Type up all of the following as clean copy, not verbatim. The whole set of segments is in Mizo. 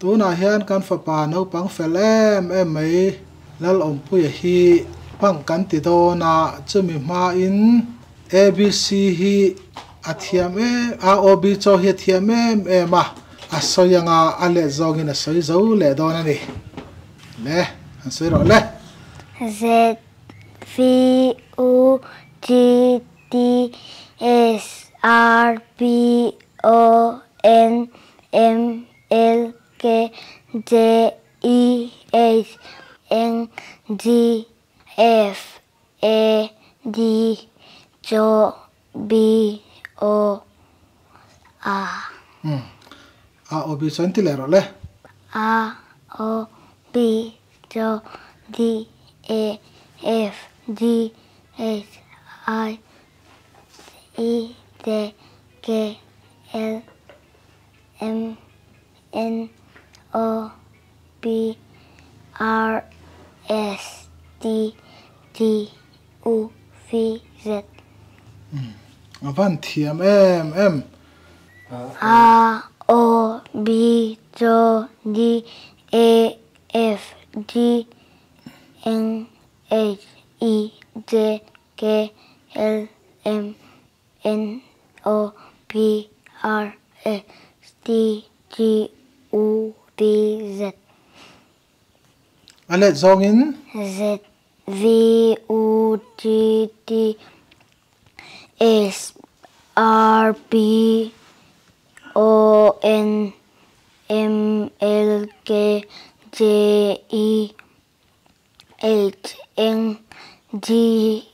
Tunah hian kan fapa naupang fel em em mai Lalawmpuia hi bang kan ti dawn a, chumi hmain ABC hi a thiam em a, OB chaw hi a thiam em em a, a sawi anga a let zawngin a sawi zo leh dawn a ni. Le, han sawi rawh le. Z V U G T S R P O N M L K J E H N G F A D J B O A. Umm. A O B chuan ti leh rawh le. A O B J D E F G H I E J K L M N O P R S T T U V Z. A van thiam em em. A O B C D E F G N H I J K L M N O P R S T T U V Z. A let zawngin. Z V U T T S R P O N M L K J E H N G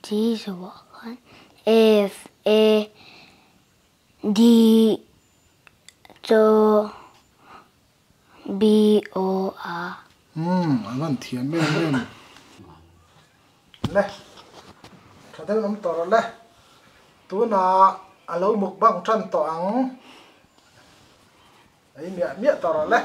G zawah khan F A D C B O A. Umm a van thiam em em. Le tha deuh awm tawh rawh le. Tunah a lo mukbang tan tawh ang. Ei miah miah tawh rawh le.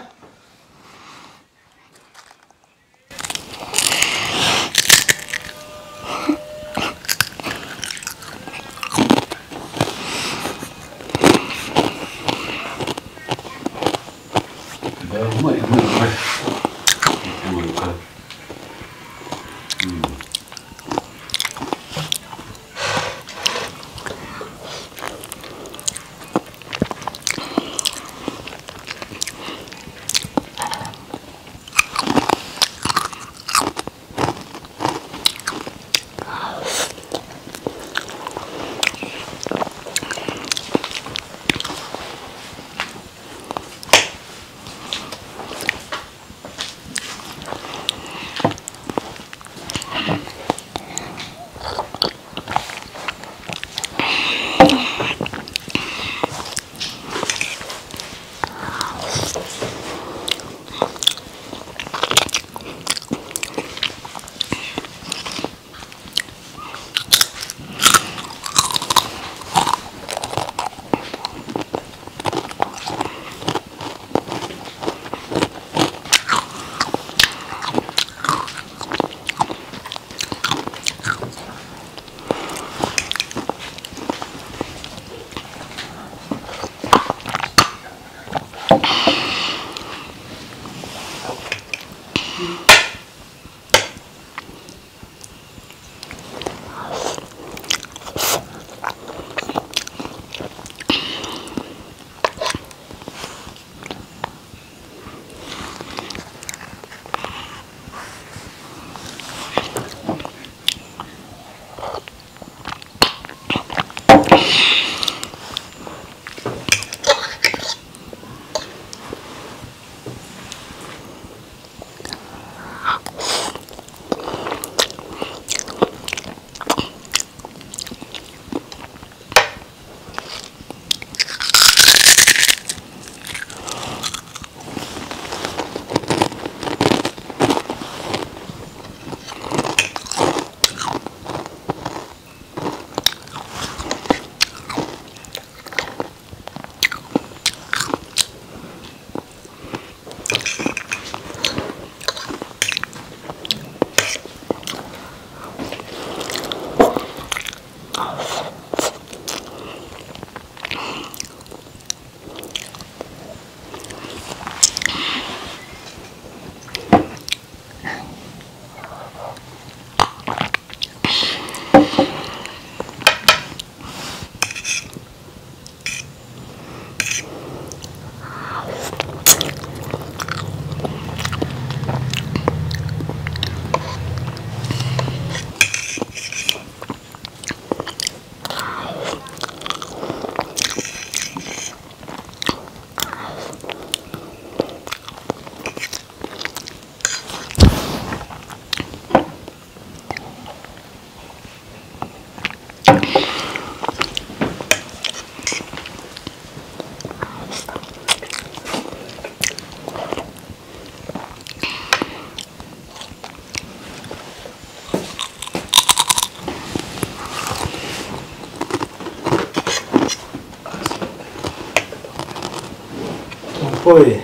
Awmpui,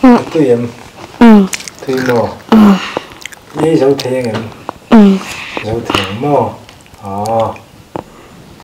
a tui em? Tui maw? I ei zo thei ang em? Zo thei ang maw? Aw.